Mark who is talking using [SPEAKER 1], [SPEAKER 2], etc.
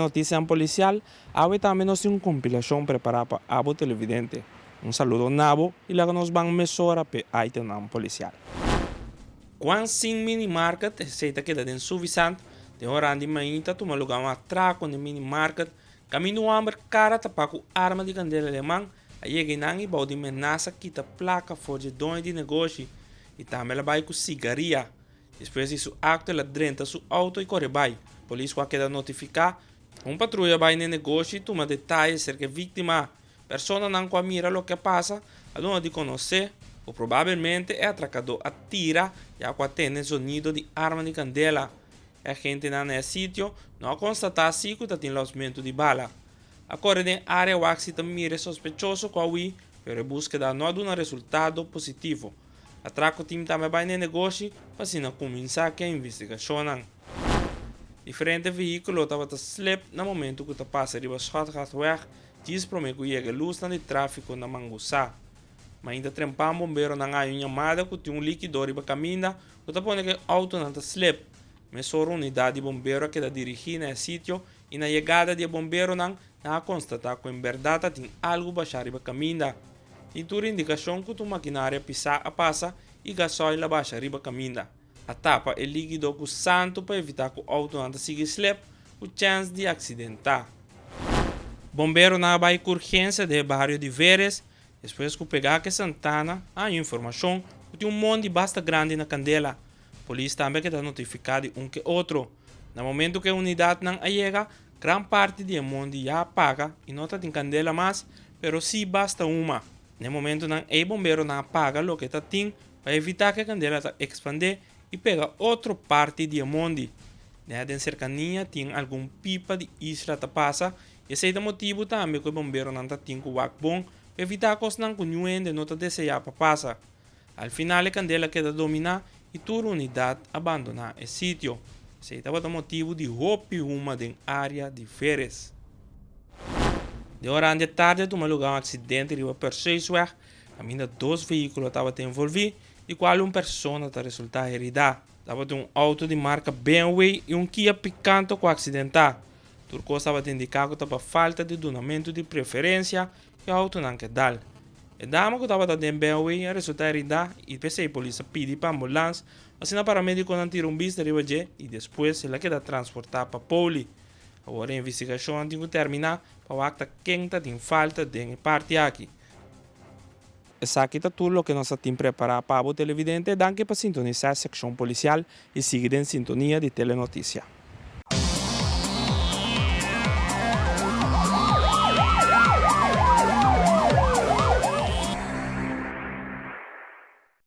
[SPEAKER 1] Noticianan Policial, awe tambe nos tin un compilacion prepara pa abo televidente. Un saludo nabo y laga nos ban mesora p'e itemnan policial. Cuan sin mini market, esey ta keda den Suffisant, den horan di mainta tuma lugar un atraco den mini market, caminda un homber cara tapa cu arma di candela aleman a yega eynan y bao di menasa kita placa for dje doño di negoshi y tambe el a bay cu sigaria. Despues di su acto el a drenta su auto y core bay. Polis cu a keda notifica, un patruya bay n'e negoshi y tuma detaye acerca e victima. Personanan cu a mira loke a pasa a duna di conoce cu probablemente e atracador a tira ya cu a tende zonido di arma di candela. E agentenan na e sitio no a constata si cu ta tin losmento di bala. A core den area wak si ta mira e sospechoso cu a hui pero e buskeda no a duna resultado positivo. Atraco team tambe a bai n'e negoshi pa asina cuminsa cu e investigacionnan. Diferente vehiculo tabata slip na momento cu ta pasa riba Schotgatweg djis prome cu yega e lusnan di trafico na Mangusá. Mainta trempan bomberonan a haña un yamada cu tin un likido riba caminda cu ta pone cu e autonan ta slip. Mesora unidad di bombero a keda dirigi na e sitio y na yegada di e bomberonan nan a constata cu en berdad ta tin algo basha riba caminda. Tin tur indikashon ku ta un makinaria pisá a pasa i gasoil a basha riba kaminda. A tapa e líkido ku santu pa evitá ku outonan ta sigui slep ku chèns di aksidentá. Bomberonan a bai ku urgensia den e bario di Veres despues ku Pegake Santana a haña informashon ku tin un mondi basta grandi na kandela. Polis tambe a keda notifiká di un ke otro. Na momentu ku e unidatnan a yega, Gran parti di e mondi ya a paga i no ta tin kandela mas, pero sí basta huma. Na e momentunan ei bomberonan a paga loke ta tin pa evitá ku e kandela ta ekspandé i pega otro parti di e mondi. Nèt den serkania tin algun pipa di isla ta pasa i esei ta motibu tambe ku e bomberonan ta tin ku wak bon pa evitá kosnan ku niun hende no ta deseá pa pasa. Al final e kandela keda dominá i tur unidat a bandoná e sitio. Esei tabata motibu di hopi huma den área di Veres. Den oran di e tardi a tuma lugá un aksidente riba Perseusweg kaminda dos vehíkulo tabata envolví, di kual un persona ta resultá heridá. Tabatin un outo di marka BMW i un Kia Picanto ku a aksidentá. Tur kos tabata indiká ku ta pa falta di dunamentu di preferensia E autonan ke dal. E dama ku tabata den BMW a resultá heridá i p'esei polis a pidi pa ambulans, asina paramedikonan tira un bista riba dje i despues el a keda transportá pa poli. Awor e investigashon tin ku terminá pa wak ta ken ta tin falta den e parti aki. Esaki ta tur loke nos a tin prepará pa bo televidente. Danki pa sintonisá e sekshon polisial i sigui den sintonia di Telenotisia.